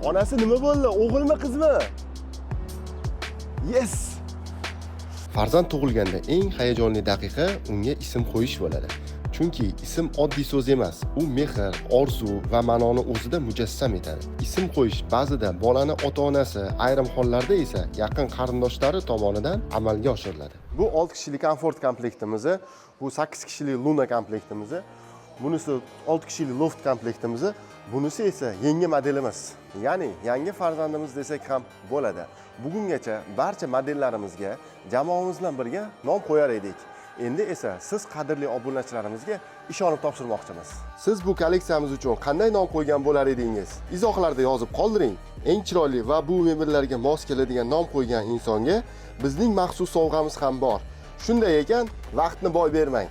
Onasi, nima bo'ldi? O'g'ilmi, qizmi? Yes! Farzand tug'ilganda eng hayajonli daqiqa unga ism qo'yish bo'ladi. Chunki ism oddiy so'z emas, u mehr, orzu va ma'noni o'zida mujassam etadi. Ism qo'yish ba'zida bolani ota-onasi, ayrim hollarda esa yaqin qarindoshlari tomonidan amalga oshiriladi. Bu 6 kishilik komfort komplektimizni, bu 8 kishilik Luna komplektimizni, bunisi 6 kishilik loft komplektimizni, bunisi esa yangi modelimiz. Ya'ni yangi farzandimiz desak ham bo'ladi. Bugungacha barcha modellarimizga jamoamiz bilan birga nom qo'yar edik. Endi esa siz, qadrli obunachilarimizga ishonib topshirmoqchimiz. Siz bu kolleksiyamiz uchun qanday nom qo'ygan bo'lar edingiz? Izohlarda yozib qoldiring. Eng chiroyli va bu mebellarga mos keladigan nom qo'ygan insonga bizning maxsus sovg'amiz ham bor. Shunday ekan, vaqtni boy bermang.